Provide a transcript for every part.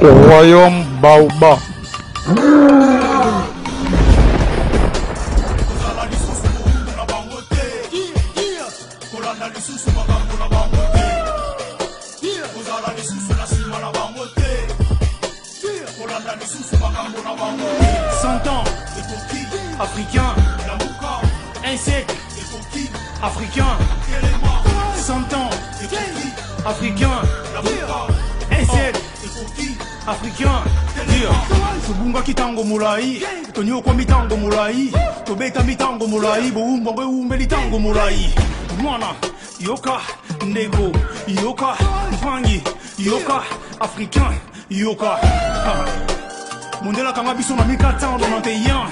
Royaume Baoba. Ans, africain, un siècle, africain, 100 ans, africain, un siècle, africain. Tobungaki ntango molai, tonyokwami ntango molai, tobetami ntango molai, bowumbu yango ewumbeli ntango molai. Mwana yoka, ndeko yoka, mpangi yoka, africain yoka. Mondele akanga biso na 1491,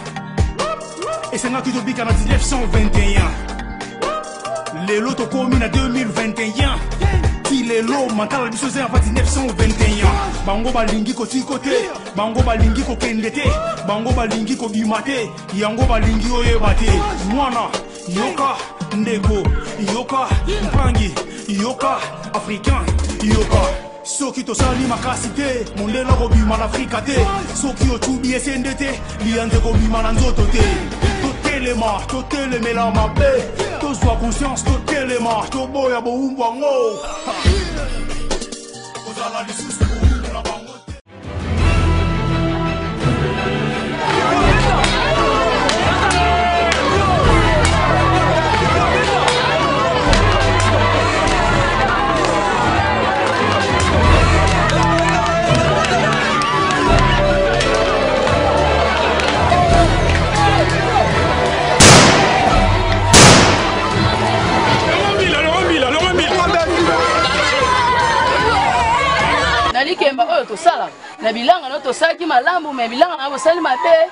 esengaki tobika na 1921, lelo tokomi na 2021. Ti lelo mantala na biso eza ya pa 1921. Bango balingi kotiko te, bango balingi kokende te, bango balingi kobima te, yango balingi oyeba te. Mwana yoka, ndeko yoka, mpangi yoka, africain yoka. Soki tosali makasi te, mondele akobima na Afrika te. Soki otubi esende te, liyanze kobima na nzoto te. Totelema, totelemela mabe, tozwa conscience, totelema, toboya bowumbu yango. Kozala lisusu bowumbu na bango te. Na likemba oyo tosalaka na bilanga no, tosalaki malamu, me bilanga na bosali mabe.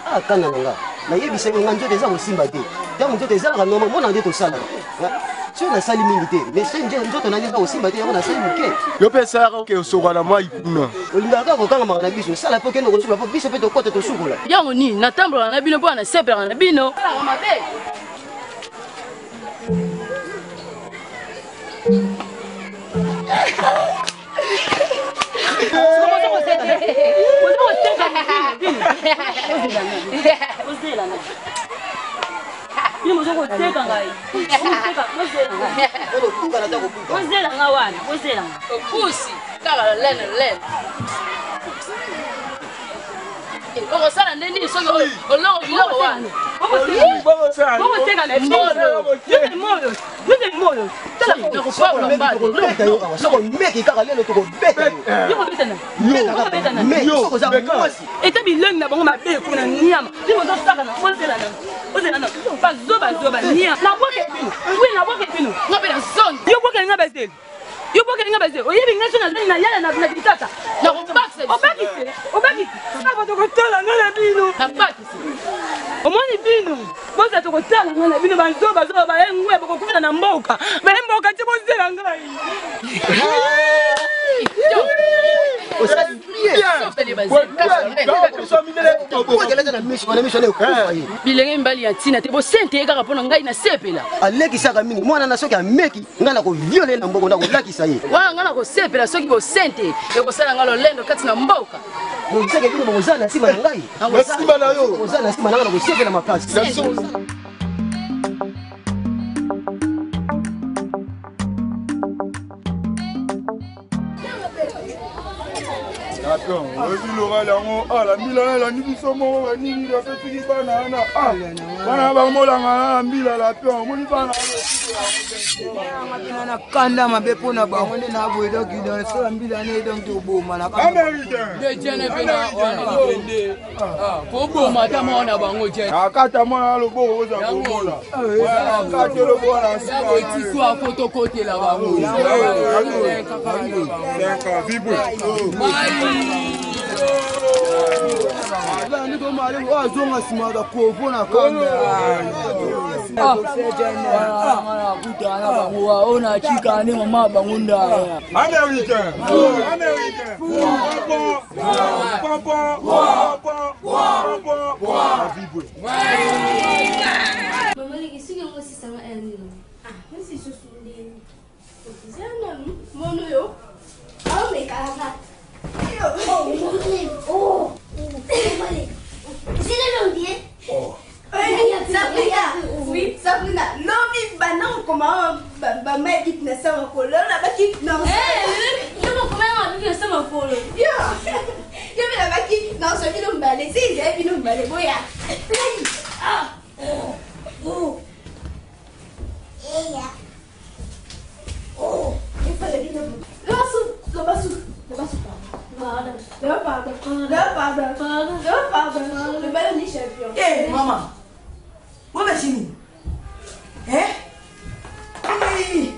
Ah, kanda na nga, nayebisaki nga nzoto eza kosimba te. Ntango nzoto ezalaka normal, mona nde tosalaka soki nasali mingi te, mais soki nzoto na ngai eza kosimba te, yango nasali moke. Yo mpe esalaka oke osokola na mai kuna. Olingaka kaka kokangamaka na biso, osala mpe okende kosukola mpo biso mpe tokota tosukola. Yango nini natambolaka na bino mpo nasepelaka na bino? Salaka mabe. Bino bozo koteka ngai, bozela nga wana, bozela nga. Opusi kaka lene lene, okosala nde nini soki olongo biloko wana? Soko meki kaka lelo, tokobeta yo. Oza mwasi. Ete bilongi na bango mabe kuna, niama bino bozosaka na ozela na ozela na bazobazoba niama. Nabwake bino, wi, nabwake bino. Nga mpe na zone yo bwakeli nga bazeli, yo bwakeli nga bazeli. Oyebi nga so nazali na yala na bitata. Nakobakisa, obakisi, obakisi awa, tokotala nga na bino. Nabakisi, omoni bino boza, tokotala nga na bino. Bazobazoba baye ngwe, bokokufela na mboka, baye mboka ti bozela ngai. Bilenge mibali ya ntina te, bosente ye kaka mpo na ngai nasepela. Alekisaka mingi mwana na, soki ameki ngai nakoviole na mboko, nakolakisa ye. Wana ngai nakosepela soki bosente, ekosala ngai lolendo kati na mboka. Boseke bino, bokozala na nsima na ngai. Na nsima na yo. Kozala na nsima na ngai, nakosepela makasi. Oyebi loral yango ala mbila na elandi biso moko banini bapesiki bana wana, bana bamolanga na mbila la pion, omoni bana. Na kanda mabe mpo na bango nde na boye, donc sola mbila ne, donc toboma na koboma ata mwana na bango. Akata mwana na loboko, oza komona akati loboko na etiso afo tokotela bango. Azonga nsima bakovo na kanda. Nakutana bango oyo na nde mama bango ndaya. Américain, américain, papa, papa, papa, Mama leki, soki yango osisanga ya nini? Ah, nsi susu ndeni eza nanu mono yo aomekaka. Banda kokoma bamai na sa makolo nabaki na sa makolo yo yo mpe nabaki nazwa bino mibale se ezali bino mibale boya. Eh, mama. Wewe chini. Eh? Ai.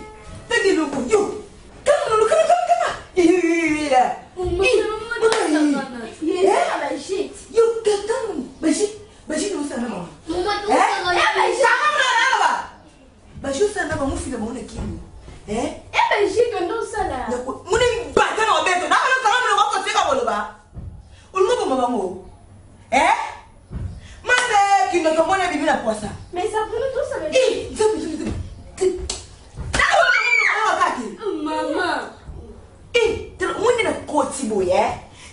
Tagi loko yo. Kama loko kama kama kama. Yo yo yo yo. Yo kaka. Bashi, bashi no sana mama. Eh? Bashi sana mama mufila mama kini. Eh? Mune bata na obeto. Na kana kama mune wako tika boloba. Ulmo bo mama ngo. Eh? Mande kindo tombona bibi na poisa. Mais ça prend tout ça. Eh, nzambe nzambe nzambe. Maman. Eh, tala omoni na koti boye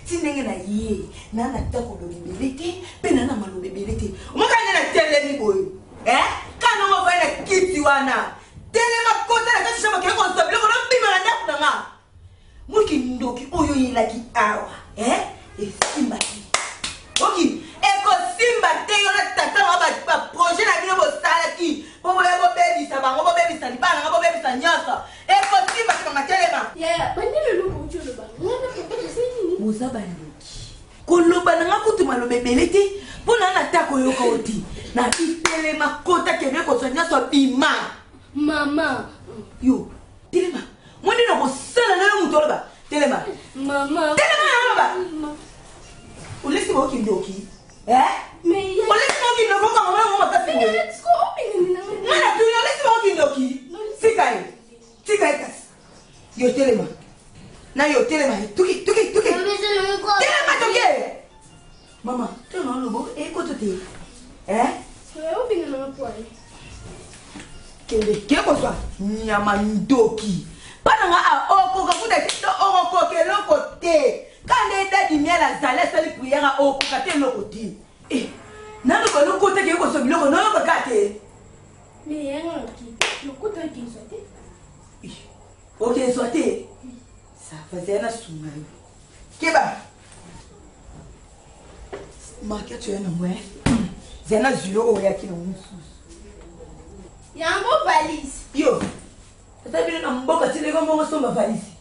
ti ndenge na ye na na ta koloba ebele te mpe na na maloba ebele te omoka nde na telemi boye kaka ndongo ofai na kiti wana telema kota na kati chambre kende kozwa biloko nobima na ndako na nga moki ndoki oyo oyelaki awa esimbaki oki ekosimba te yo na tata na baprojet na bino bosalaki mpo boya bobebisa bango bobebisa libala nanga bobebisa nyonso ekosimba te mama telema boza bandoki koloba nanga kutu maloba ebele te mpo na na ta koyoka yo te na bitelema kota kende kozwa nyonso bima mama yo telema mwende na kosala na yo moto oloba telema mama telema na oloba olesi baoki ndoki olesi baoki ndoki okanga mwana ngo makasi boye mwana tuni olesi baoki ndoki tika ye tika ye kasi yo telema na yo telema tuki tuki tuki telema toke mama telema olobo ekoto te kende ke kozwa nyama ndoki mpa na nga okoka kuta te to okokoka eloko te ka nde dadi miel azali asali priere okoka te eloko te naloba lokota ke kozwa biloko noyoka ka te okezwa te sava zala na sunga yo keba market oya nango zala na zwi yo oyo oyaki nango mosusu yango valise yo ata bino na mboka atindelaki mbongo somba valise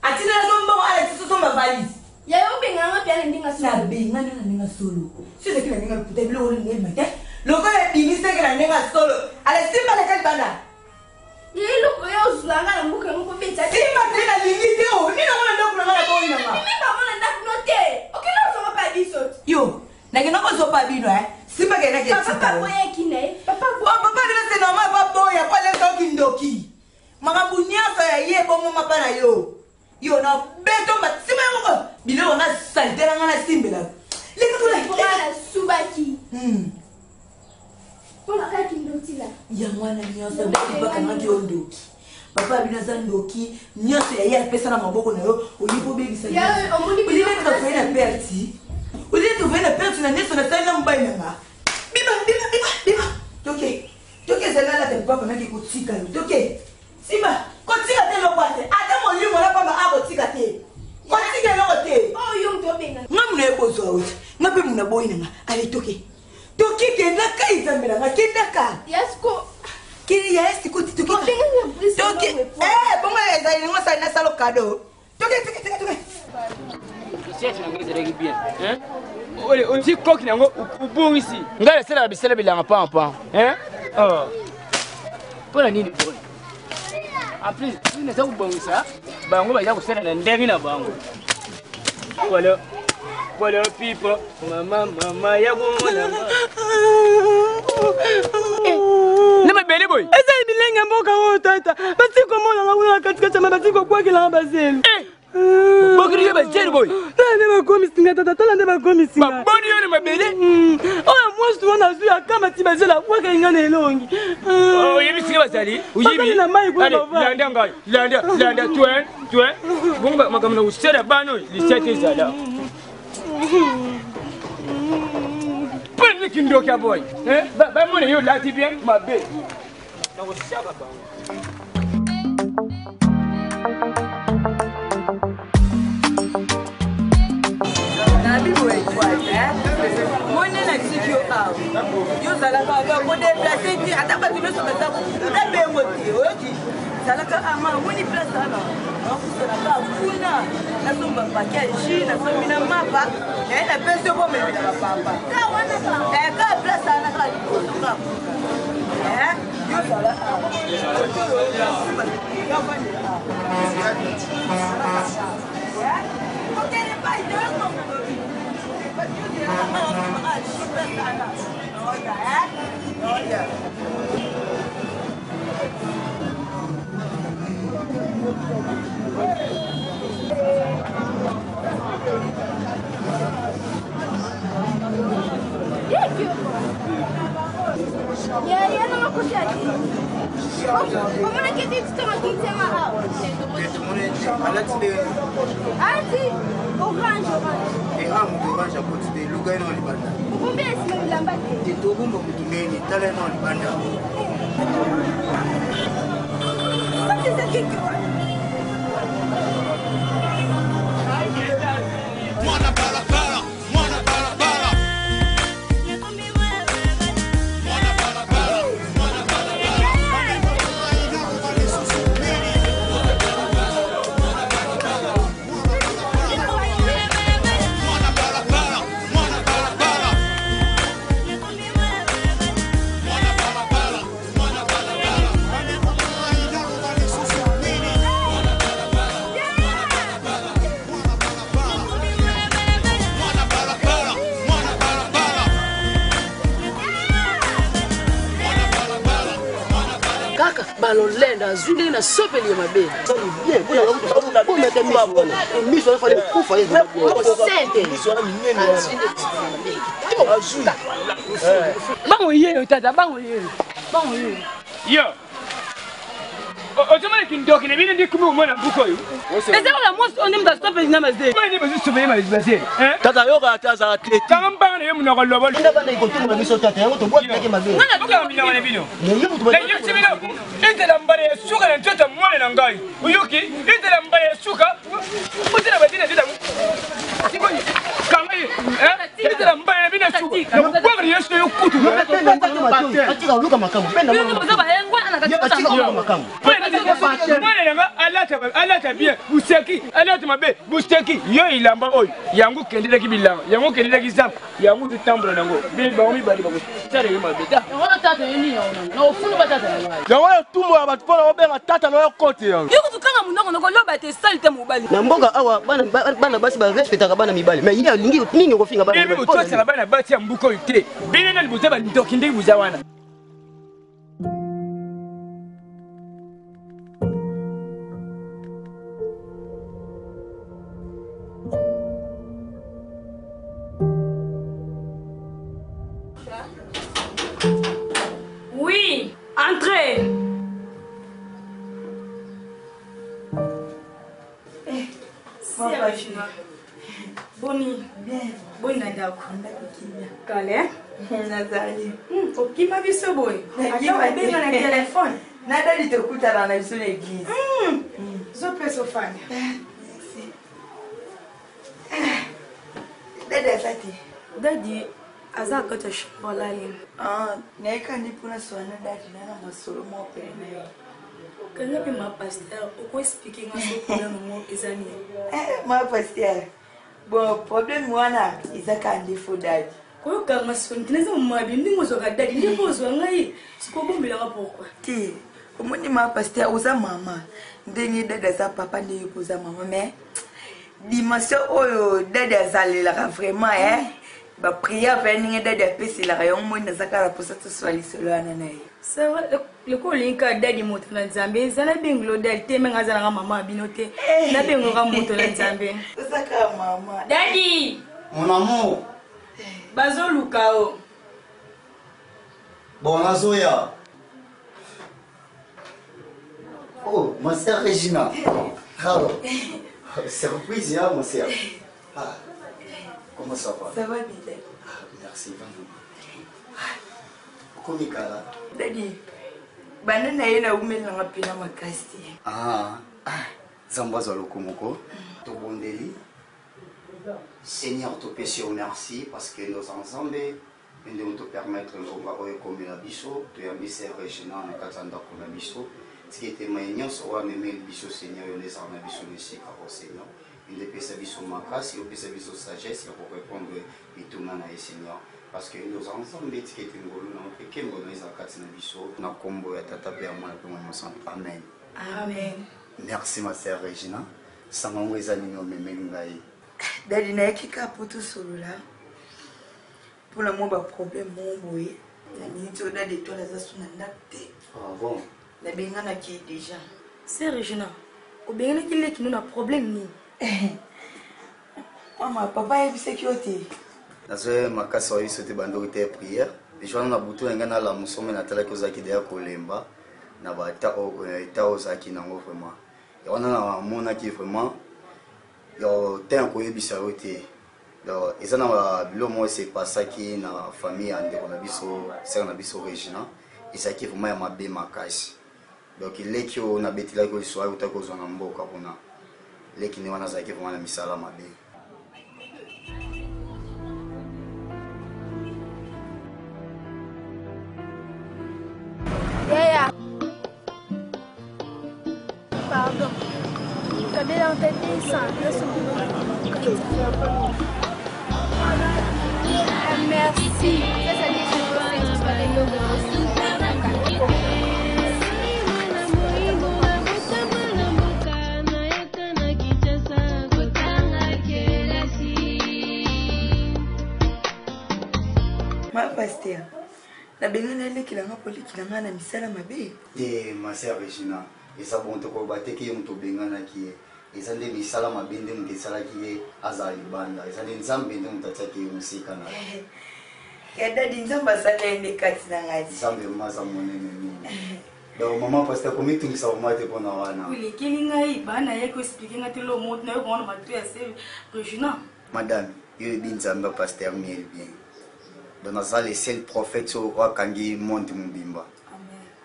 atindelaki mbongo alakisi somba valise yayo obenganga mpe na ndenge solo nabengani na ndenge solo so ezalaki na ndenge lokuta biloko olingi ebima te lokola ebimisaki na ndenge solo ale simba leka libanda eloko yo ozwanga na mboka yango kobeta simba te nalingi te o nini yango na ndako na nga na boyi nanga mimi bango na ndako no te okende ozwanga pa biso yo nakenda kozwa pa bino simba kendaki papa boyaki na ye papa papa bino c'est normal baboya po alesa okindoki makambo nyonso ya ye ebongoma mpa na yo yo na beto nsima ya moko biloko na salite na nga nasimbela nasubaki mpona kaka kindotila yango wana nyonso bakangaki yo ndoki papa bino aza ndoki nyonso ya ye apesa na maboko na yo oyi kobebisa olingi na perti olingi tovai na perti na nyonso nasali na mobali na nga bima bima bima bima toke toke ezali alata lipapa naki kotika yo toke simba kotika te eloko te ata molimo na pamba akotika te kotika eloko te nga muna ye kozwa oti nga mpe muna boyi na nga ale toke toke kendaka ezambe na nga kendaka ya siko ti toke toke bongo ezali ningo osali nasalo kado toke toke toke toke Recherche nango ezalaki bien oti koki nango obongisi ngai nasalaka bisala bilanga pampa mpo na nini boye en plus soki naza kobongisa bango baza kosala na ndenge na bango polo polo pipo mama mama ya komona na mabele boye ezali bilenge mboka oyo tata batiki komonanga kuna na katikati ya ma batiki kobwakelanga bazelu bokili yo bazelu boye tala nde bakomisinga tata tala nde bakomisinga baboni yo na mabele oyo mwasi wana azwi akamati bazelu abwakeli nga na elongi oyebisinga bazali oyebi na mai kuna landa ngai landa landa twen twen bongo makambo na kosala bana oyo lisete ezala mpo nini kindoki ya boye bamona yo olati bien mabe. Nakosaka bango. Nabi boye moni na tiki yo awa, yo ozalaka kodeplace te, ata bato nyonso baza kokuta bengo te. Oyoki, zalaka ama omoni place wana, nakusanaka kuna, nasomba pake ya jus, nasombi na mapa naye, napesi yo bomemela bapapa kaka place wana, kaka liboso kaka yo zala awa. Okende pai te. Yaya nanga kosia te, omonaki ete titonga kitema awa. Alati nde. Ati orange, orange. Eha, moto orange akoti te, luka ye na libanda. Okombi ya nsima bilamba te. Te, tobomba motu ndeni, tala ye na libanda. Eza kiki wana. Mwana balabala, mwana balabala. Mwana balabala, mwana balabala. Mwana balabala, mwana balabala. Mwana balabala, mwana balabala. Mwana balabala, mwana balabala. Mwana balabala, mwana balabala. Kaka balolenda azwi ndenge nasopeli ye mabe. Bomete miso wana, miso wana fale kufa ye. Sente azwi nde mabe. Bango yeyo tata, bango yeyo, bango yeyo. Yo ozomona kindoki na bino, ndikumi omona mbuka oyo. Eza kaka mwasi oyo nde moto asopeli na mazeli. Oyo nde bazosopeli mazeli. Tata, yoka ata azala te. Kanga mbanga na yo, monoko lobo. Nde bana ekotumba biso tata, yango tobwakaki mabe. Okanga minoko na bino. Nayebisi bino, ezala mbala ya suka na nzoto ya mwana na ngai. Oyoki, ezala mbala ya suka ozala bazeli na nzoto sikoyo. Kanga ye, ezala mbala na bino ya suka, nakobwaka na yesu yo kutu. Atika oluka makambo. Bino boza bayengwana na kati. Atika oluka makambo. Mwana nanga alata bien buseki, alata mabe buseki. Yo elamba oyo yango kendelaki bilanga, yango kendelaki zamba, yango totambola nango. Bango mibale bakosala yo mabe ta. Yango na tata yo nini yango na ofulu batata na ngai. Yango oyo tumbo ya bato mpona obenga tata na oyo kote yango. Yo kutu kanga monoko, nakoloba te, sali te mobali. Na mboka awa bana basi barespectaka bana mibali, mais ye alingi nini kofinga bana bino? Mibali. Botosaka bana basi ya mbuka oyo te. Bino nani boza bandoki ndenge boza wana? Oui, entrez. Boni boni na ndako? Kale. Nazali. Okima biso boye, ata obenga na telefone. Nadali, tokutana na biso na église. Zopesa ofanda. Dadi aza te? Dadi aza na kati ya chambre, alali. Nayekandi mpona swana dadi nana masolo moko pene na ye. Kanga mpe ma pasteur, okoexpliquer nga so problème yango eza nini? Ma pasteur, bon, problème wana eza kaka nde fo dadi. Koyokanga soni te, naza mabi ndenge ozwaka dadi, nde mpo ozwa ngai sikoyo obombelanga pourquoi? Te, omoni ma pasteur, oza mama ndenge dadi aza papa, ndenge mpo oza mama, mais dimension oyo dadi azalelaka vraiment eh baprière mpe ndenge dadi apeselaka yango, moni naza kaka na mposa toswa lisolo wana na ye. Lokola olingi kaka dadi moto na Nzambe, eza nabengelo dadi te, menga aza nanga mama ya bino te, nabengoka moto na Nzambe. Oza kaka mama. Dadi. Mon amour. Bazoluka o. Bon, nazoya. Oh, ma sœur Regina. Oh, surprise, hein, ma sœur. Ah, comment ça va? Ça va bien. Ah, merci, vraiment. Okomi kala. Dadi. Banda na ye naumelanga mpena makasi te. Ah, ah, Nzambe azwa lokumu ko. Tobondeli. Seigneur topesi yo merci parce que ndoza Nzambe mpe ndenge topermettre ngonga oyo ekomela biso toyambi sœur Regina na kati ya ndako na biso. Tika ete maye nyonso oyo amemeli biso Seigneur yo nde ezala na biso na esika o Seigneur. Yo nde pesa biso makasi, opesa biso sagesse ya korepondre mituna na ye Seigneur. Parce que yo nde oza Nzambe, tika ete ngolu na yo mpe nkembo na yo ezala kati na biso na nkombo ya Tata mpe ya Mwana mpe Molimo Santu. Amen. Amen. Merci ma sœur Regina. Sango yango eza nini omemeli ngai? Dadi nayaki kaka mpo tosolola mpona mwa baproblème moko boye na miniti oyo dadi etoile aza su na ndako te. Ah bon? Nabenganaki ye deja. Sœur Regina, obenganaki leki no na problème nini? Mama, papa ayebisaki yo te? Nazwa makasi wa biso te bandoki te prière. Joana na butu na ngai nalamuso me natalaki ozalaki deya kolemba na ba état oyo ozalaki nango vraiment. Ya wana namonaki vraiment yo te ya koyebisa yo te. Donc eza na ba biloko moko se passaki na famille ya ndeko na biso sœur na biso Regina ezalaki vraiment ya mabe makasi. Donc leki oyo nabetelaki oyo lisolo akutaki kozwa na mboka kuna leki nde wana azalaki vraiment na misala mabe. Yaya. Pardon. Kabela ntete sa Merci. Ça, ça dit, Ma pasteur, nabengani alekela nga mpo alekela nga na misala mabe. Te ma sœur Regina, eza bon te koloba te ke ye moto obenganaki ye. Eza nde misala mabe nde moto esalaki ye azala libanda. Eza nde Nzambe nde moto atiaki ye mosika na yo. Ya dadi Nzambe asala ye nde kati na ngai. Nzambe vraiment aza monene mingi. Donc maman pasteur komitungisa vraiment te mpona wana. Olekeli ngai bana ye ko expliquer ngai te lo moto na yo komona matu ya se Regina. Madame, yo oyebi Nzambe ya pasteur Miel bien. Donc naza le seul prophète oyo akangi monde mobimba.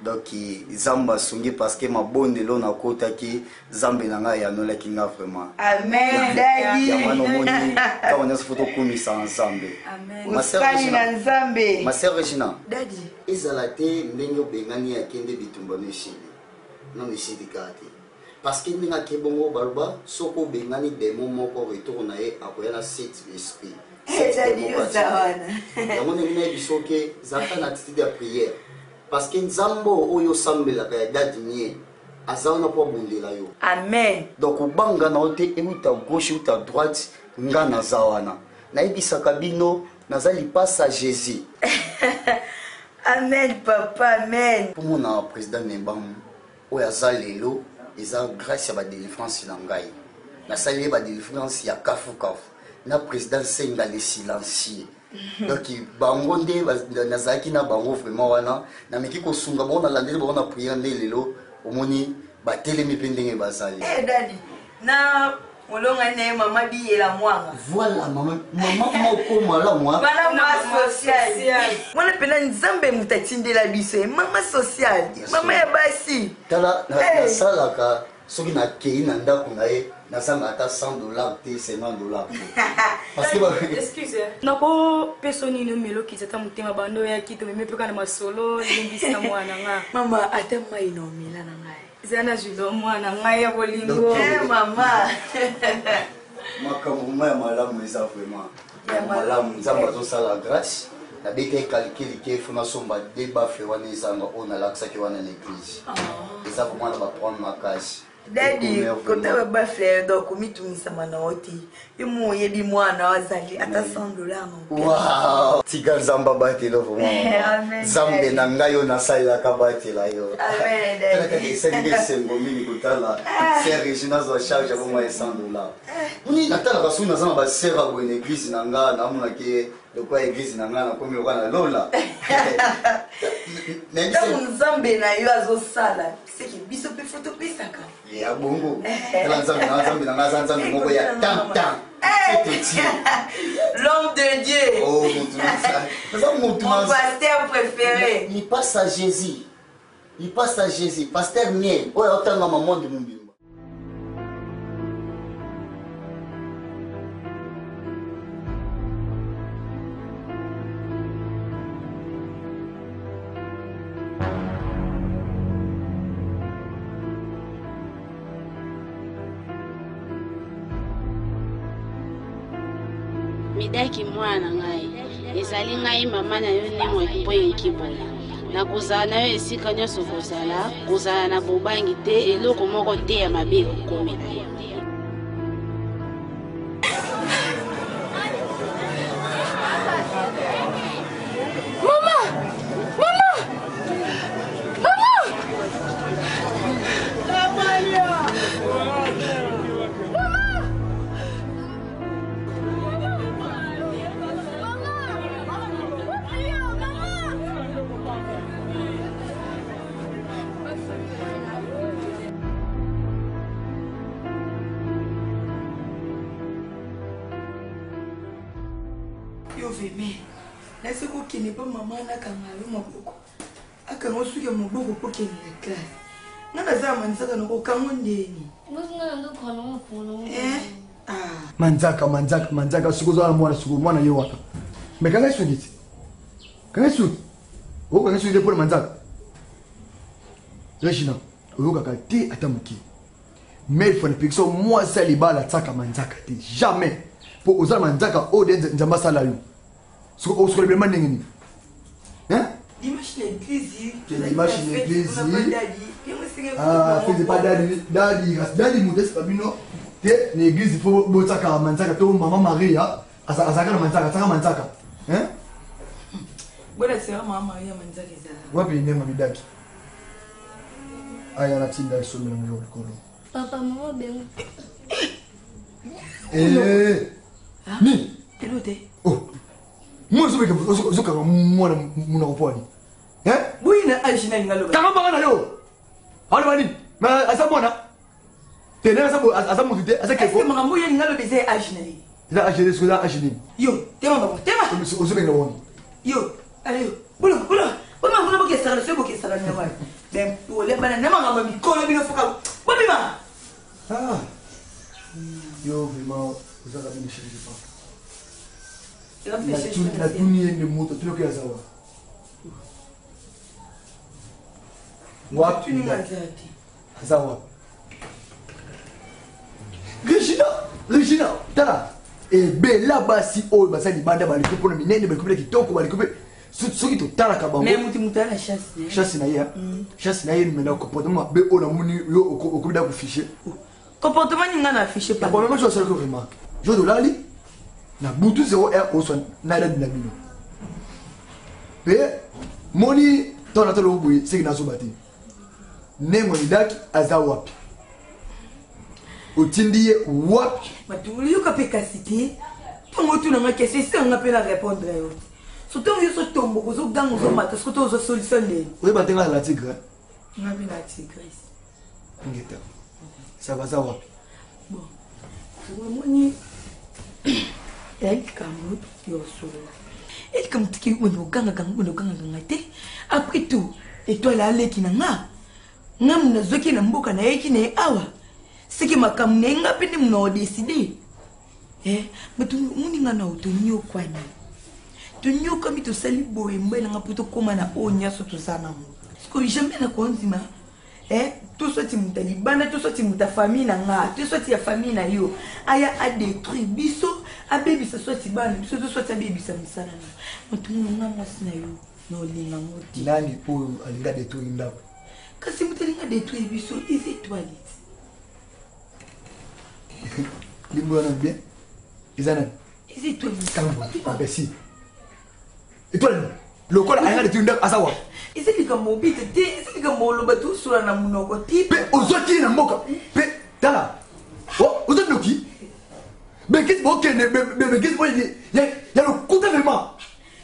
Donc Nzambe asungi parce que mabondeli oyo nakotaki Nzambe na ngai ayanolaki nga vraiment. Amen daddy. Yango wana omoni ntango nyonso fo tokumisa Nzambe. Amen. Osali na Nzambe. Ma sœur Regina. Daddy. Ezala te ndenge obengani ye akende bitumba no esili. Nano esili kaka te. Parce que ndenge ake bongo baloba soki obengani demon moko retour na ye akoya na sept esprit. Eh, daddy oza wana. Yango ndenge nayebi soki zalaka na attitude ya prière. Parce que Nzambe oyo osambelaka ya dady nie aza wana po abundela yo. Amen. Donc kobanga na yo te euta gauche euta droite nga naza wana. Nayebisaka bino naza lipasa Jesus. Amen papa amen. Pomona president Nebam oyo aza lelo eza grace ya ba delivrance na ngai. Nasali ye ba delivrance ya kafu kafu na president Nsenga le silencieux. Donc bango nde nazalaki na bango vraiment wana nameki kosunga bango nalandeli bango na prière nde lelo omoni batelemi mpe ndenge bazali. Eh daddy na molongani na ye mama biyela mwanga. Voilà mama mama moko malamu hein. Mama sociale. Wana pena Nzambe moto atindela biso ye mama sociale. Mama ya basi. Tala nasalaka soki nakei na ndako na ye nazanga ata 100 dollar te 50 dollar te parce que ba Excuse nakopesa nini omela okitisa ata motema banda oyaki tomemi mpe kaka na masolo limbisa mwana nga mama ata mai na omela na ngai eza na judo mwana ngai ya bolingo eh, mama makambo ma ya malamu eza vraiment ya malamu nzambe azosala grâce nabetaki calcul ke fo nasomba de bafle wana ezanga oyo nalakisaki wana na église eza vraiment na baprendre makasi dadi kota babafle donc komitungisama na yo te yo mo oyebi mwana azali ata 100 dollar Wow! Tika Nzambe abatela vraiment. Nzambe na ngai oyo nasalelaka abatela yo. Tala kaka esali nde esengo mingi kotala sœur Regina azwa charge ya bomoi ya 100 dollars. Moni natalaka soki naza na ba sœur ya boye na église na nga namonaki ye lokola église na nga nakomi lokola na lola. Ntango Nzambe na yo azosala seke biso mpe fo topesaka. Ya bongo. Tala Nzambe na Nzambe na nga aza Nzambe moko ya tam tam. L'homme de Dieu. Oh, mutu na Nzambe. Aza mutu Mon pasteur préféré. Lipasa Jésus. Lipasa Jésus, pasteur Miel, oyo aotangama monde mobimba. Midaki mwana na ngai, ezali ngai mama na yo Nemwe Mpoyi Nkibola. Nakozala na yo esika nyonso okozala, kozala na bobangi te, eloko moko te ya mabe ekokomela yo. Mama! Mama! Mama! Yo veme nasi kokende mpo mama nakanga yo maboko akanga suki ya maboko mpo okende na classe nga naza ya manzaka na kokango ndeni eh? ah. Manzaka manzaka manzaka soki oza na mwana soki mwana ye wana me kanga suki ti kanga suki okanga suki te mpona manzaka Regina oyokaka te ata moke mais il faut na mwasi ya libala atiaka manzaka te jamais mpo oza na manzaka oyo de nzambe asala yo soki osokola bilamba ndenge nini Dimanche na église. Dimanche na église. Ah, fais pas dadi, dadi, dadi moto esika bino te na église faut botiaka manzaka to mama Maria azalaka na manzaka, atiaka manzaka. Hein? Bona sera mama Maria manzaka ezala. Wapi ndenge midaki? Aya na tinda esomela ngo likolo. Papa mama bengo. Eh. Ni. Elo te. Oh. Mwana ozobeka ozokanga mwana monoko mpo ani? Hein? Boyi na age na linga loba. Kanga mbanga na yo. Aloba nini? Mais aza mwana. Te ndenge aza aza motu te, aza keko. Est-ce que makambo ye linga loba eza age na ye? Eza age na ye, eza age nini? Yo, tema bango, tema. Ozobenga wani? Yo, allez yo. Bolo, bolo. Bolo kuna bokesaka na soki bokesaka na wana. Ben pole bana na makambo ya mikolo bino foka. Bobima. Ah. Yo vraiment ozaka bino change pas. Natuni ye nde moto atuni oke aza wa. Wapi? Aza wapi? Regina, Regina, tala ebela basi oyo baza libanda baleki mpona minene baleki mpona kitoko baleki mpe soki totalaka bango chasse na ye chasse na ye me na comportement mabe oyo namoni yo okomi da kofiche comportement nini nga na affiche pa comportement jo asalaki remarque jo dolali na butu 0 heure oswa na dadi na bino mpe moni ntango natala boye seki nazoba te Nengo Lidaki aza wapi? Otindi ye wapi? Matungulu yoka mpe kasi te ntango otuna nga question esika nga mpe na répondre yo te so ntango yo sotomboka ozoganga ozomata soki to ozwa solution ndeni oyeba te nga azala tigre nga mpe na tigresse ngeta ça va aza wapi bon omoni eya likambo ya osolola ya likambo tiki boni ogangaganga boni ogangaganga te après tout etoile aleki na nga nga muna nazwaki na mboka nayeki na ye awa seke makambo na ye nga mpe nde muna odeside eh, bato omoni nga na tonyokwani tonyokwami tosali boye mbai na nga mpo tokóma na oyo nyonso toza nango sikoyo jamais nakondima Eh, to soit moto ya libanda to soit moto ya famille na nga to soit ya famille na yo aya adétruire biso abebisa soit bana biso to soit abebisa mosala na moto mono nga mwasi na yo na olinga yango te nani oyo alinga détruire ndako kasi moto alinga détruire biso eza étoile limbo wana bien eza nani eza étoile kanga abesi Étoile lokola ayanga de tunda aza wapi? Eza likambo obita te, eza likambo oloba tosola na monoko te. Pe ozwaki ye na mboka pe tala oza ndoki bekisi bokende bekisi oyo ya lokuta vraiment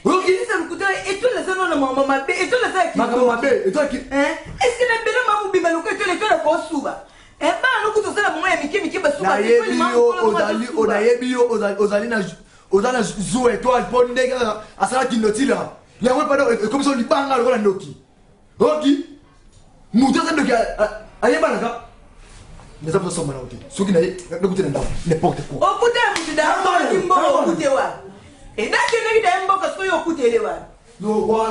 oyoki eza lokuta etoile aza nano na makambo mabe etoile aza ya makambo mabe etoile ki est ce que na bela mamu bima lokola etoile etoile akosuba bana lokuta osala bango ya mike mike basuba nayebi yo ozali nayebi yo ozali na oza na zuwa etoile mpo ndenge kaka asalaki notila yango epana ekomisa libanga lokola ndoki oki. Moto aza ndoki ayebanaka. Naza mposa somba na yo te. Soki naye nakute na ndako n'importe quoi. Okute ya mutu da mbongo mbongo okute wa. Edakendeki da mboka soki okutele wa.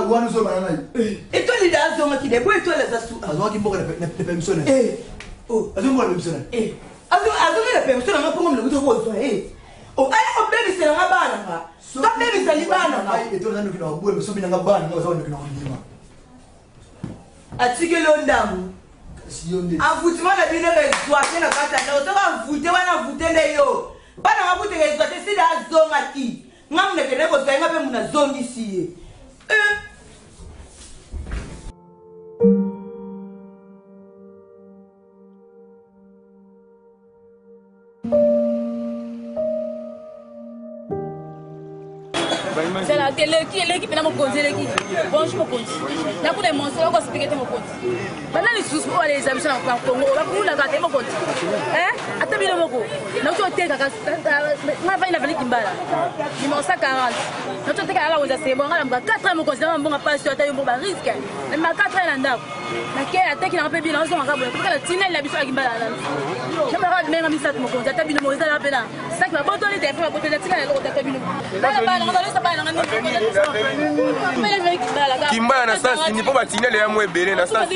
Wana ozoloba na ngai. Etwali da azongaki da bo etwali aza su. Azongaki mboka na permission na ye. Azongi mboka na permission na ye. Azongi na permission na nga mpongo mna kuta kozwa ye. Aya kobebisela nga bana nga. Kabebisa libana nga. Etwali aza ndoki na maboye soki na nga bana nga baza ndoki na kondima. Atikeli yo ndambo. Envoûtement na bino ezwa te na kati ya ndako. Soki envoûte wana envoûte nde yo. Bana nga kuteka ezwa te sida azongaki. Nga muna kende kozwa ye nga mpe muna azongisi ye. Eh. Zala eleki eleki mpena mokonzi eleki. Bonjour mokonzi. Nakuna émotion oko expliquer te mokonzi. Bana lisusu oyo aleza biso na Congo bakulaka te mokonzi. Hein? Ata bino moko. Nauti otekaka nga vandi na vandi Kimbala. Numéro 140. Nauti otekaka kaka wenza sembo nga na mbuka 4 heures mokonzi na mbongo pasi ata yo mbongo ba risque. Na 4 heures na ndako. Nake ateki na mpe bino azonga kaka boye. Kaka tineli na biso ya Kimbala na. Namaka menga misato mokonzi ata bino moko ezala mpe na saki babotoli telefone babotoli atika na eloko tata bino. Bana bana nga balesa bana nga Kimbala na sens nini mpo batinele ya mwa ebele na sens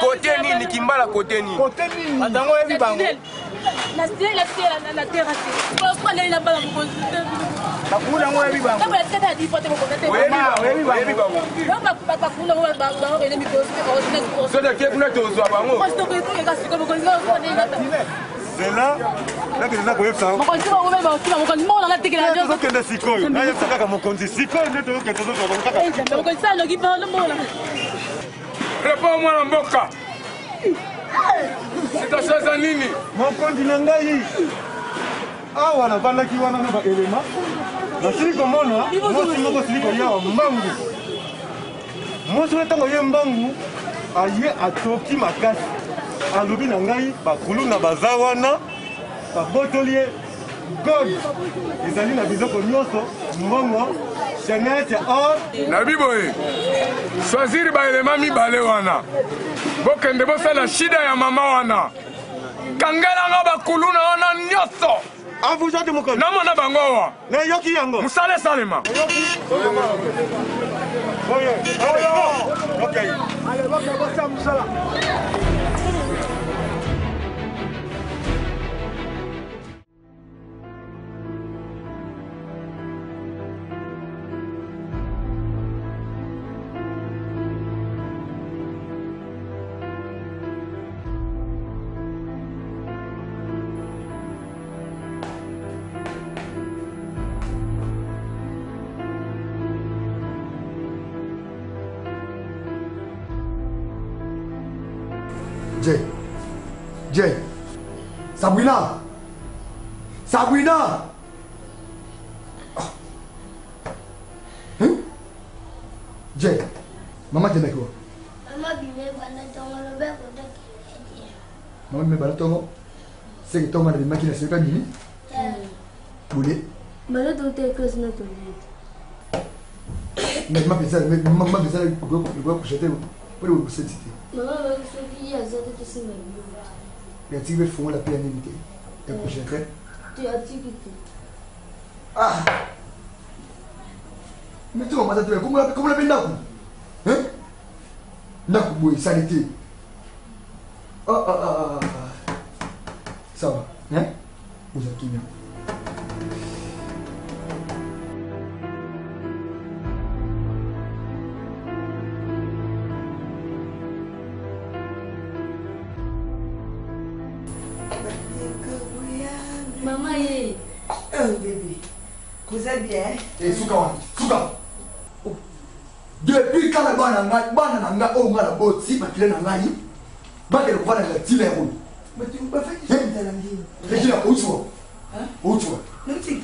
kote nini Kimbala kote nini Atango oyebi bango. Na terrasse na bana mokonzi. Bakuna yango oyebi bango. Oyebi bango. Soki ake kuna tozwa bango. Zela nakende na koyebisa tozokende sikoyo nayebisa kaka mokonzi sikoyo nde tozokende tozozwa bango kaka. Repo mwana mboka. Situation eza nini? Mokonzi na ngai awa navandaki wana na baelema nasili komona mwasi moko sili koya mbangu. Mwasi wana ntango ye mbangu aye atoki makasi, alobi na ngai bakuluna baza wana babotoli ye gold ezali na biloko nyonso, mbongo, chaînette ya or. Nabi boye, choisir baelema mibale wana, bokende bosala shida ya mama wana, kangelanga bakuluna wana nyonso. Namona bango awa. Nayoki yango. Mosala esalema. Okay. Jay. Jay. Sabrina. Sabrina. Ah. Hein? Jay. Maman te quoi? Maman bime banda tongo lobe kotaki. Maman bime banda tongo. Seke tongo na bimaki na soki bimi. Bole. Banda tongo te cause na tolie. Mais ma pesa ma pesa ko ko jeter pour le cité. Maman ba soki ye aza te tosimba biloko. Mais atiki mpe fongola mpe ya nini te ya projecteur. Te atiki te. Ah! Mais tu vas te kombola kombola mpe ndako. Hein? Ndako boye saleté. Ah ah ah ah. Ça va, hein? Oza kimia. Mama ye. Oh bébé. Koza bien. Eh suka wana, suka. Depuis kala bana ngai, bana na ngai oyo ngai naboti makila na ngai bakende kovanda na ntina ya oyo. Regina, outi wapi? Outi wapi?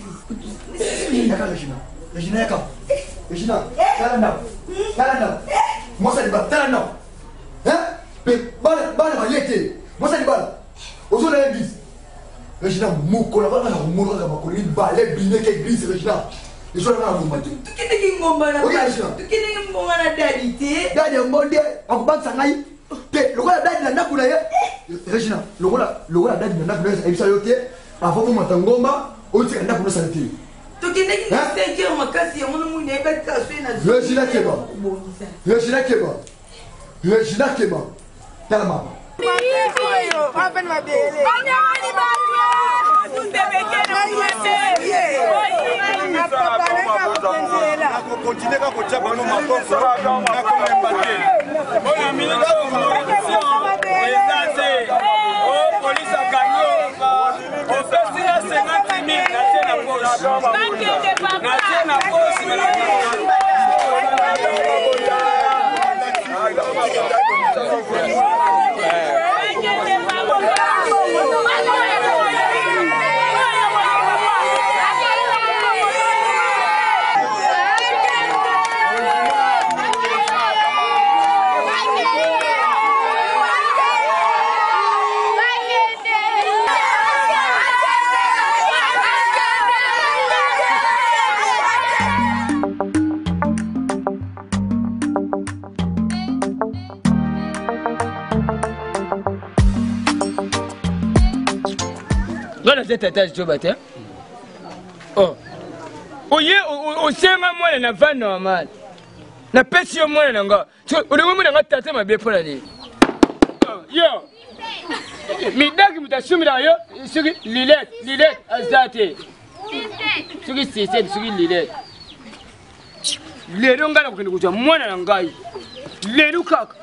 Yaka Regina. Regina yaka. Regina, tala ndako. Tala ndako. Mwasi ya libala, tala ndako. Hein? Pe bana bana balie te. Mwasi ya libala. Ozona église. Regina mokolo bana na komona kaka makolo mibale bineke église Regina. Ezona na ngomba te. Tokendeki ngomba na Oye, Regina. Tokendeki mbonga na dadi te. Dadi yango nde akobangisa ngai te lokola. na ye Regina lokola lokola dadi na ndako na ayebisa yo te avant bomata ngomba otika ndako nosala te. Tokendaki na 5 heures makasi yango nomoni nayebaki kaka soki na Regina keba. Regina keba. Regina keba. Tala mama. Nakokontinue kaka kotya bango maboko, nakolemba te. Oyo minute eza te o polisi akangi opesi nga 50 000, natie na poche, natie na poche. Nga naza tata zoba te. Oh. Oye osenga mwana na va normal, napesi yo mwana na nga, olingi mona nga tata mabe mpo na nini? Yo midaki moto asumbelaka yo soki lilete, lilete aza te, soki sesete, soki lilete. Lelo ngai nakokende kozwa mwana na ngai lelo kaka,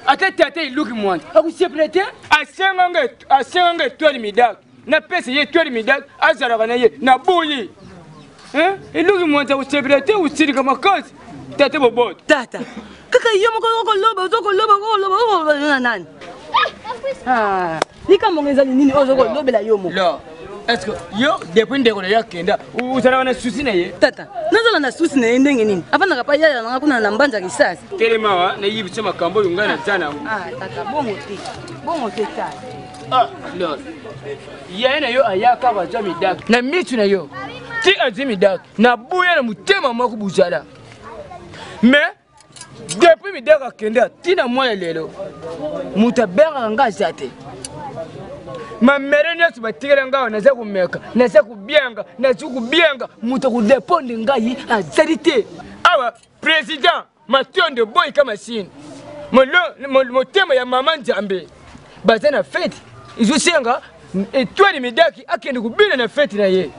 ata tata eluki mwana akusepela te. Asenga nga etoile midaki, napesa ye etoile midaki, azalaka na ye naboyi. Eluki mwanza akosepela te, osilika makasi tata boboto. Tata kaka yo moko okoloba, ozokoloba, okoloba, okoloba na nani? Likambo ngo ezali nini oyo ozokolobela yo moko? Est ce que yo depuis ndeko na yo akenda ozalaka na susi na ye? Tata, nazala na susi na ye ndenge nini? Afandaka pa yaya nanga kuna na mbanza kisasi. Telema wa nayebi biso makambo oyo ngai naza nango. Tata, bongo te, bongo te tata. Lord yaya na yo ayaka azwa midaki na misu na yo ti azwi midaki nabuya na motema moko buzala. Mais depuis midaki akende ntina mwana lelo moto abengaka nga aza te. Mamere nyonso batikela ngai, naza komeka, naza kobianga, naza kobianga, moto akodeponde ngai azali te. Awa président Matondo boyika masini motema ya mama Nzambe baza na fete, ezosenga etoile midaki akende kobina na fete na ye.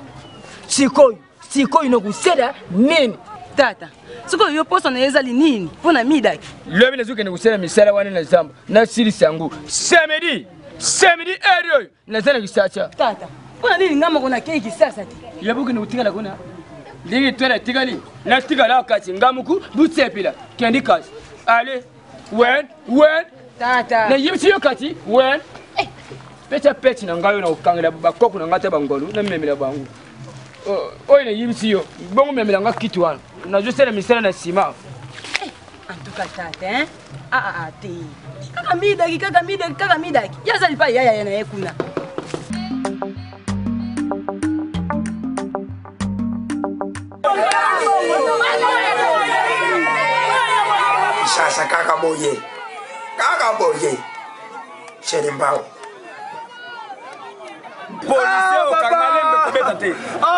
Sikoyo sikoyo nakosala nini? Tata, sikoyo yo posa na ye ezali nini mpo na midaki? Lobi nazokende kosala misala wana na zamba, nasilisa yango samedi. Samedi heure oyo naza na Kisasa. Tata, mpo na nini nga moko nakei Kisasa te? Yabokende kotikala kuna ndenge etoile atikali, natikala kasi nga moku busepela kendi kasi ale wen wen. Tata, nayebisi yo kati wen pesa peti na ngai oyo nakokangela bakoko na ngai ta bangolu namemela bango oyo nayebisi yo bongo memela nga kiti wana nazosala misala na nsima. En tout cas tata, hein? Ah, ah, ah, te kaka midaki, kaka midaki, kaka midaki ye azali pa yaya na ye kuna. Sasa kaka boye, kaka boye, Selimbao. Policier okanga lembe kobeta te.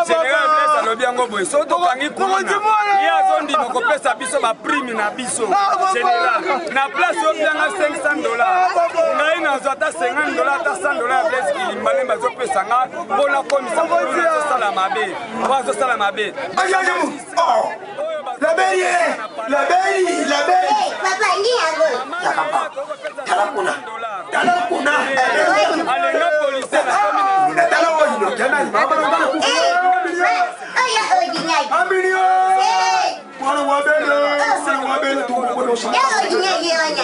Général Blaise alobi yango boye, soki tokangi kuluna ye azondima kopesa biso baprime na biso. Général, na place obianga 500 $, ngai nazwa ata 50 $, ata 100 $ ya Blaise Kilimbalembe azopesa nga mpo nakomisa kuluna azosala mabe, po azosala mabe. Labeli, labeli, labeli. Papa, ndi yango. Tala kuna. Tala kuna. Alenga policier. Tala oyo. Tala Oyo ordinaire. Amilio. Mwana wa bele. Mwana wa bele. Ya ordinaire ye wana.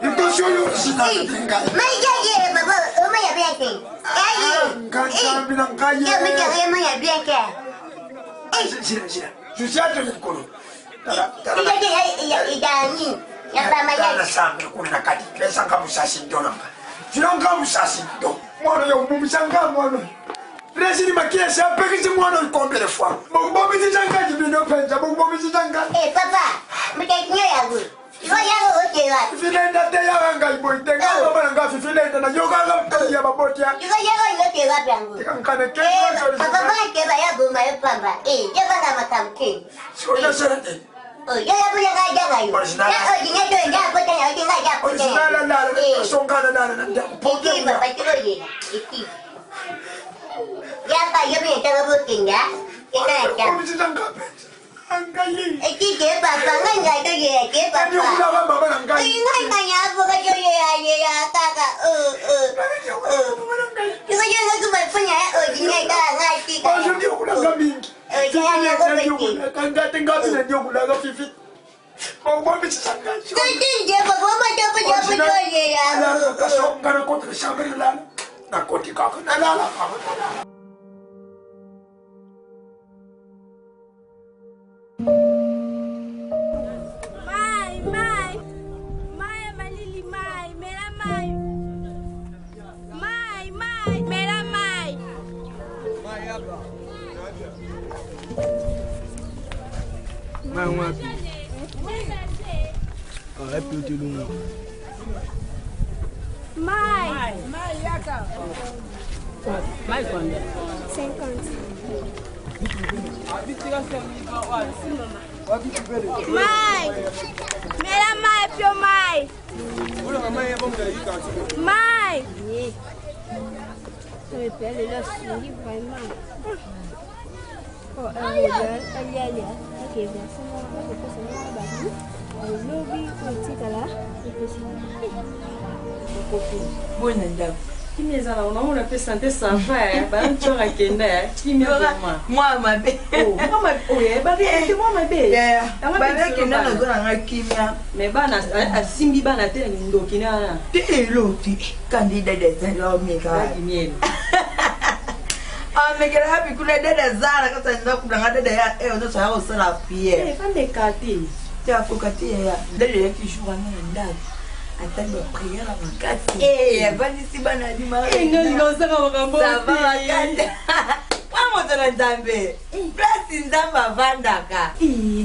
Attention yo sina ngai. Mai jaje papa, oma ya bien te. Ayi. Ngai na ngai. Ya mi ka ma ya bien ke. Sina sina. Susia to nkolo. Tala tala. Ida ya ida ni. Ya ba ma ya. Tala sanga kuna na kati. Pesa nga musasi ndona. Sina nga musasi ndo. Mwana yo mumisanga mwana. Presini makiesi apekisi mwana combien de fois. Bokubomisi sanga jibino penza bokubomisi sanga. Eh papa, mutaki nyo ya go. Iwo ya go okewa. wapi? Filenda te yaka ngai boye te ngai mama na ngai fifilenda nayokaka mtali ya baboti ya Sikoyo olingi okende wapi yango? Nkana ke Eh, papa bakeba ya boma yo pamba. Eh, yo banga makambo te. Sikoyo sala te. Oh, yo ya bula ngai janga yo. Original. Ya olinga to ya pota ya olinga ya pota. Original lala Eh. songana lala na ndako. Eki papa tikoyela. Eki. Yaka yo mpe ntaka bokenda. Kenda na ndako. Eki ke papa ngai ngai toyela ke papa. Nyokulaka mama na ngai. Ngai ngai ya boka toyela yela kaka. Oh oh. Oh. Sikoyo ozokuba mponya ya olinga kaka ngai tika. Bajo nyokulaka mingi. Nyokulaka ngai te ngai na nyokulaka fifi. Kasongana kota chambre lala. Nakoti kaka nalala kaka. Mai, mai. Mai, malili, mai. Mela mai. Mai, mai. Mela mai. Mai wapi? Ah, epi otelunga. Mai. Mai yaka. Mai combien? 50. Mai. Mela mai, pio mai. Mai. Boye na ndako. Kimia eza nango, namona mpe sante sava banantior akenda kimia vraiment. Mwa mabe. Oye mwa mabe. Banakenda nazo na ngai kimia. Mais bana asimbi bana te na mindoki nana. Te elo te kandi dada ezali omeka. Miel. Amekelaka bikuna dada aza na kati ya ndako nanga dada ya eyo nyonso aya kosala priere. Bameka te. Te akoka te yaya. Dada eyaki jour wana na ndako atali bapriere ya makasi avandisi bana adimaosaka makambo makasi mwa moto na nzambe place nzambe avandaka.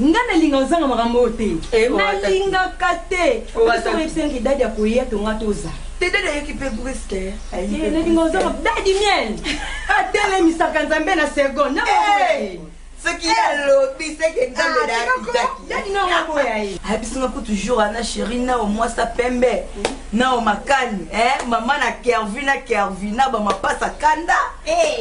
Nga nalinga ozanga makambo oyo te, nalingaka te. Soyebisaki dadi akoya tonga toza te. Dada ayaki mpe bruske. Nalinga ozanga dadi miel atelemisaka nzambe na seconde. Soki ye alobi seke nzambe dadi nango boya ye. Ayebisinga kutu jour ana sheri nao mwasa pembe nao makani mama na kervi na kervi na bamapasa kanda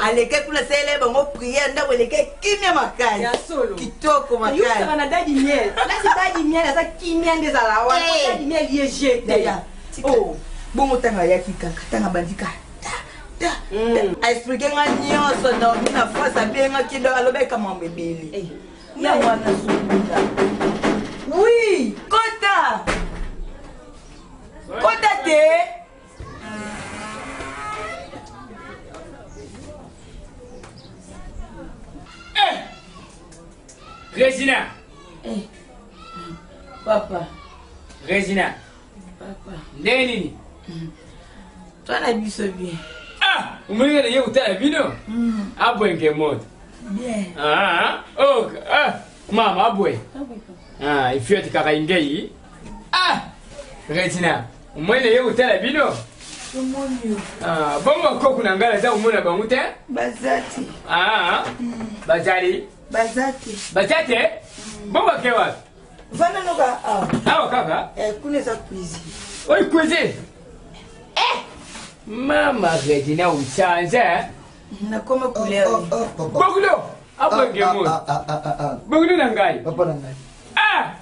aleke kuna salele bango priere ndako eleke kimia makasi kitoko makasi na dadi miel nasi dadi miel aza kimia nde ezala wana dadi miel ye jete. Bongo ntango ayaki kaka ntango abandi kaka aexplike nga nyonso naomi na france abengaki do alobeka mambo ebele ya wana sukunda. Oui, kota kota te. Regina. Papa. Regina. Papa. Ndenge nini? Twa na biso bien. Ah, omoniki na ye kotala bino? Abwenge moto. Bien. Ah, oh, ah, mama abwe. Ah, ifioti kaka ingei. Ah, Regina, omoni na ye kotala bino? Tomoni yo. Ah, bongo koku na ngai naza komona bango te? Baza te. Ah, bazali? Baza te. Baza te? Bongo ake wapi? Vanda noka awa. Awa kaka? Kuna eza cuisine. Oyo cuisine? Eh! Mama Regina uchanze. Nakoma couleur. Bokulo! Abwenge mo. Bokulo na ngai. Papa na ngai. Ah!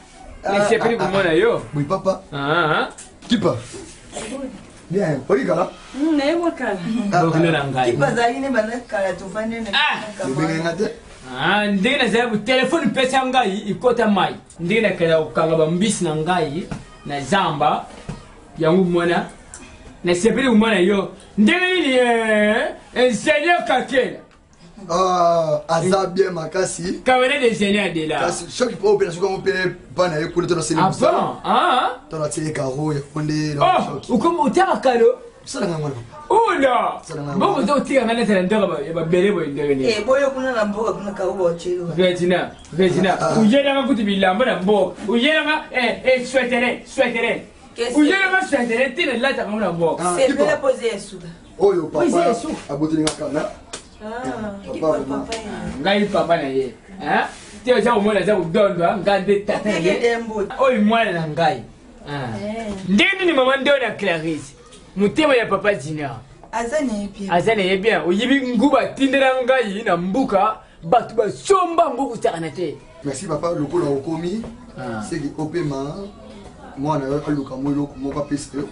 Nasepeli komona yo. Oui papa. Ah. Kipa. Bien, olikala? Naye mwa kala. Bokulo na ngai. Kipa azali ne banda kala tovandi na. Obengai nga te? Ah, ndenge nazali telefone epesa ngai ekota mai ndenge nakenda kokanga bambisi na ngai na zamba yango mwana nasepeli komona yo ndenge nini ingénieur kakela. Aza bien makasi. Camarade ingénieur Adela. Kasi soki mpo opela soki yango mpe bana ye kuna to naseli Ah bon? Ah. To natie karo yango nde. Oh, okomi otaka kalo. Osalanga yango wana. Ola! Bongo oza kotika ngai neti na ndako ya babele boye ndenge nini? Boyo kuna na mboka kuna karo baotielo. Regina, Regina, uyelanga kutu bilamba na mboka. Uyelanga swetere, swetere. Uyele mashandele te nalataka ngo na box. Sepela mpo eza ya suka. Oyo Oyo eza papa ya suka. abotelinga kana. Papa vraiment. Ngai papa na ye. Hein? Te oza komona aza kodondwa ngai nde tata na ye. Oyo mwana na ngai. Ah. Ndenge nini mama nde na Clarisse? Motema ya papa Junior. Aza na ye bien. Aza na ye bien. Oyebi nguba atindela ngai na mbuka bato basomba yango kosakana te. Merci papa lokola okomi seki opema mwana yo aluka mwa eloko moko apesa yo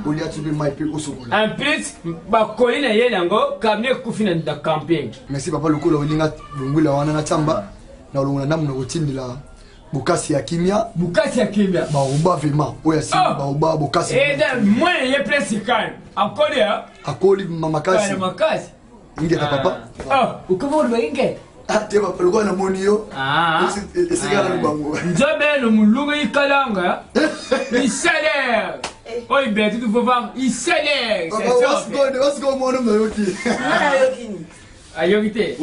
olia ti mpe mai mpe osokola. En plus bakoli na ye nango camion ekufi na camping. Merci papa lokola olinga longwila wana na tsamba na olongola ndambo na kotindela bokasi ya kimia. Bokasi ya kimia. Baoba vraiment oyo asimbi baoba bokasi. Eza mwana ye place calme. Akoli ya. Akoli makasi. Makasi. Ingeta papa. Ah, okoma oloba ingeta. Ah, te papa lokola namoni yo. Esika na lubango. Nzambe no mulungu ikalanga. Isalaire. Oyo beti tu vovang isalaire. Papa wasiko wasiko mwana nayoki. Nayoki nini? Ayoki te.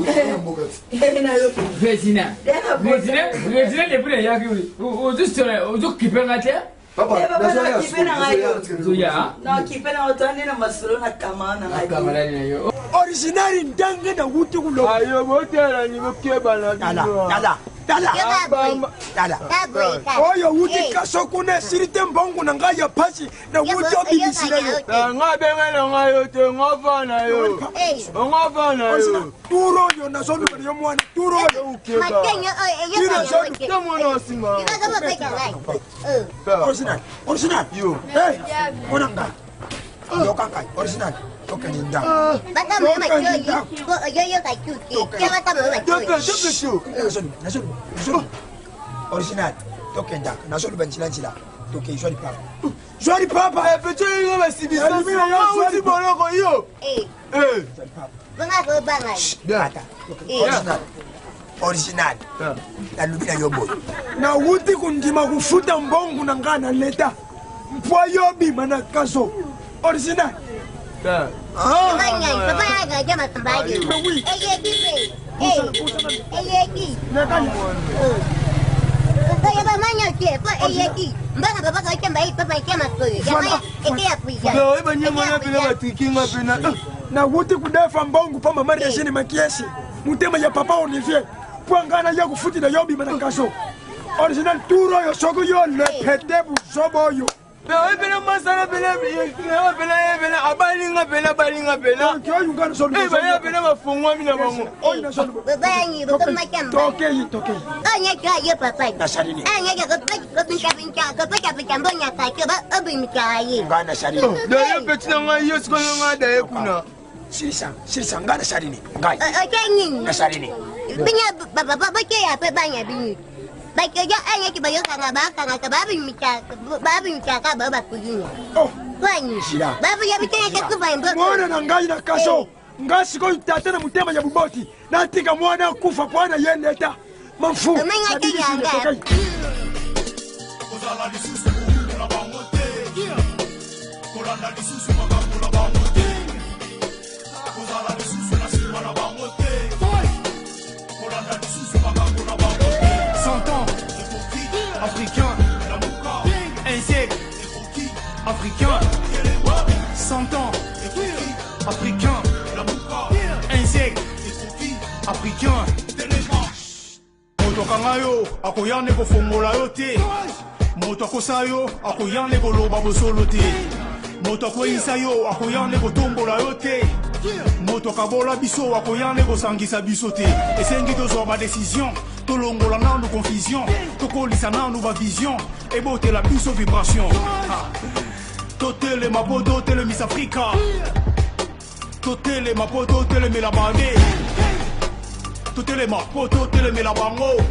Regina. Regina, Regina depuis nayaki ozosola ozokipe nga te. Papa, nakipe na ngai yo. Zoya. Nakipe na yo toande na masolo na kama na ngai. Kamarade na yo. Original ndenge nawuti kuloba. Ayo botelani bokebana Tala, tala, tala. Tala. Oyo wuti kaso kuna esili te mbongo na ngai ya pasi na wuti obimisila yo. Nga benga na ngai yo te nga va na yo. Nga va na yo. Turo oyo nazoluka na yo mwana turo oyo. Original, original. Hey, mwana ngai. Yoka ngai, original. Tokende ndako. Original. Tokendaka. Nazoloba nzela nzela. Toke zwa lipapa. Zwa lipapa. Petit nga basibisa. Uti boloko yo. Original. Original. Nalobi na yo boye. Nawuti kondima kofuta mbongo na ngai na leta mpo yo obima na kaso. Original. Nawuti kudefa mbongo mpo mama Regine Makiesi motema ya papa Olivier mpo ngai naya kofutela yo obima na kaso. Original tour oyo soki yo lepete buzoba oyo. Oyo pena masala pena pena ye pena abalinga pena abalinga pena. Baya pena bafongwami na bango. Tokei tokei. Ngai nasali. Daye peti na ngai yo sikoyo ngai daye kuna. Silisa silisa ngai nasali nini ngai. Nasali nini. Mwana na ngai na kaso ngai sikoyo tata na motema ya boboti natika mwana akufa mpo na ye leta mafu kozala lisusu na bango te kolanda lisusu makambo na bango te kozala lisusu na nsima na bango te kolanda lisusu makambo na bango te. 100 ans africain, un siècle africain, 100 ans africain, un siècle africain. Moto akanga yo akoya nde kofongola yo te, moto akosa yo akoya nde koloba bosolo te, moto akweyisa yo akoya nde kotombola yo te, moto akabola biso akoya nde kosangisa biso te. Esengi tozwa badecision, tolongola nanu confusion, tokolisa nanu bavision, ebotela biso vibration. Totelema po totelemisa Afrika, totelema po totelemela bande, totelema po totelemela bango,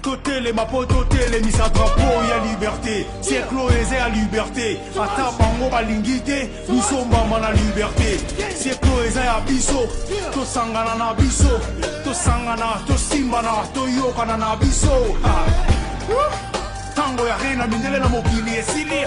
totelema po totelemisa drapeau ya liberté. Siècle oyo eza ya liberté, ata bango balingi te, biso mbamba na liberté. Siècle oyo eza ya biso, tosangana na biso, tosangana, tosimbana, toyokana na biso. Ntango ya reine ya mindele na mokili esili.